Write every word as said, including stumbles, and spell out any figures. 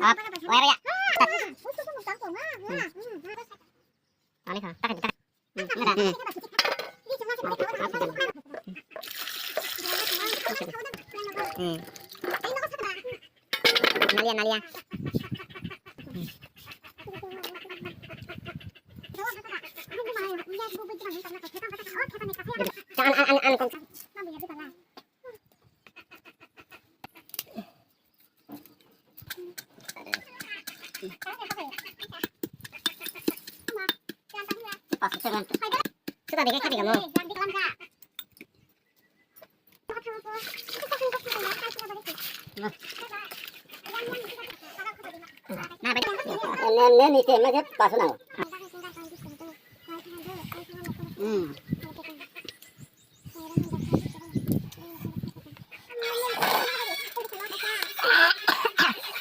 Up. Waya, waya. Ani kha, tak, tak. Hmm, nada. Hmm. Hmm. Nalia, nalia. An, an, an, an. Sudah deh, kayak gini. Nah, baik. Ini, ini, ini, ini, pas, nah.